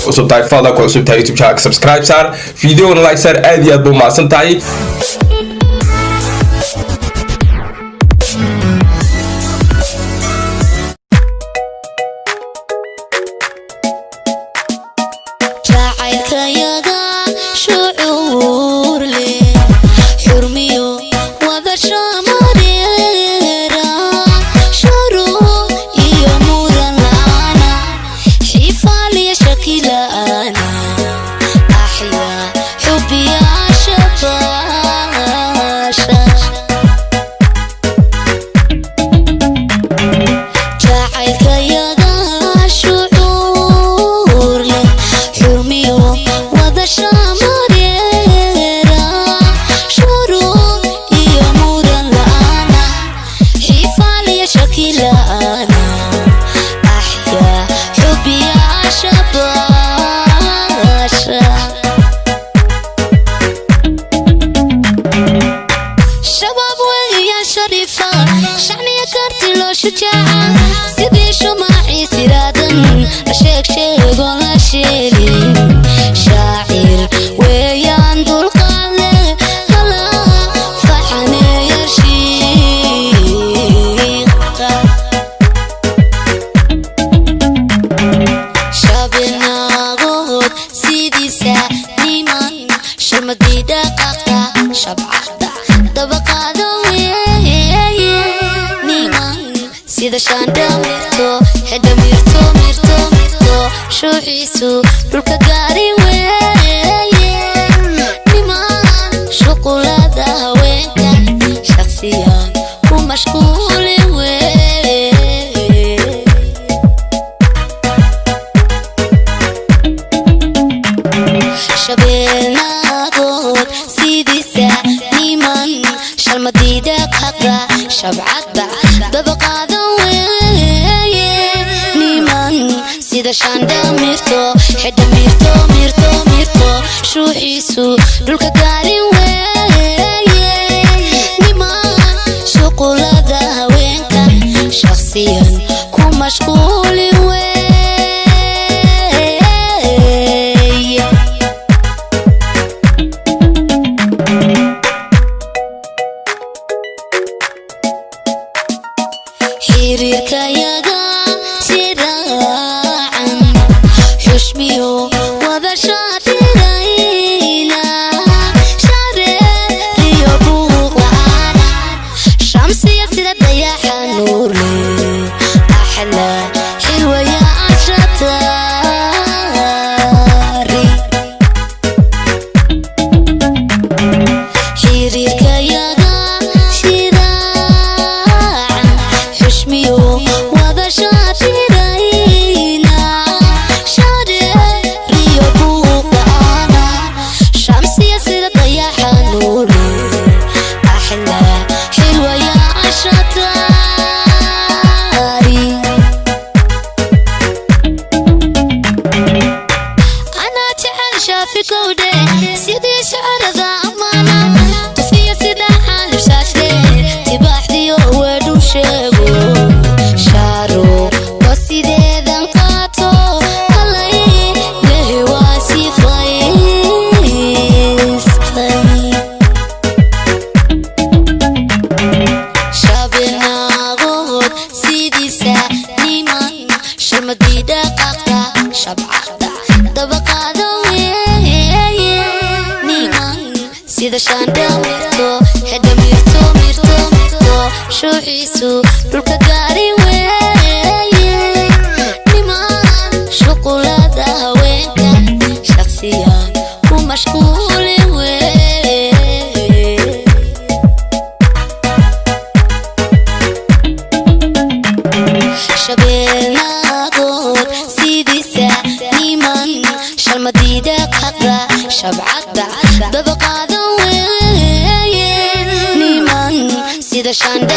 Cusub tahay, fadlan ku cusub tahay YouTube channel, subscribe saar, videogana like saar. Aad iyo aad buu mahadsan tahay. Jacaylkayaga shucuur leh, xurmiyo wada shamareera, shuruud iyo muran la'aana, xifaaliya shaki la'aana, axyaa xubiya shabaasha. Jacaylkayaga shucuur leh, xurmiyo wada shamareera, shuruud iyo muran la'aana, xifaaliya shaki la'aana, axyaa xubiya shabaasha. Shabaab weeyaan shariifa, shacniya karti loo shujaaca, sidii shumaacii siraadan la sheeg sheego la sheelin, shaacir weeyaan dulqaad leh, hala faxaneeya shiiqa. Shabinaagood sidiisa niman sharmadii dhaqaqa, shabcada dabaqaada weeye, niman sida shaandha mirto xedha mirto mirto mirto, shuuxiisu dhulka gaari weeye, niman shuqulada haweenka shaqsiyan ku mashquuli weeye. Shabeelnagood sidiisa niman shalmadiida qaqa, shabcadba dabaqaada weeye, niman sida shaandha mirto xedha mirto mirto mirto, shuuxiisu dhulka gaarin weeye, niman shuqulada haweenka shaqsiyan ku mashquuli weeye. Xiriirkayaga shiraacan, xushmiyo wada shaatirayna, shareeriyo buuq la'aana, shamsiya sida dayaxa nuurle, axla xilwaya anshatari. Xiriirkayaga shiraacan, xushmiyo wada shaatirayna, shareeriyo buuq la'aana, shamsiya sida dayaxa nuurle, axla xilwaya anshatari. Anaa jecel shaafi kowdhe, sidii shacarada ammaana tufiya, sida xaalib shaashle tibaaxdiyo weedhu sheego, shaaro oo sideedan qaato, alay lehe waa sifaystay. Shabinaagood sidiisa niman sharmadii dhaqaqa, shabcada dabaqaada weeye, niman sida shaandha mirto xedha mirto mirto mirto, shuuxiisu dhulka gaari weeye, niman shuqulada haweenka shaqsiyan ku mashquuli weeye. Shabeelnagood sidiisa niman shalmadiida qaqa, shabcadba dabaqaada weeye, niman sida shaandha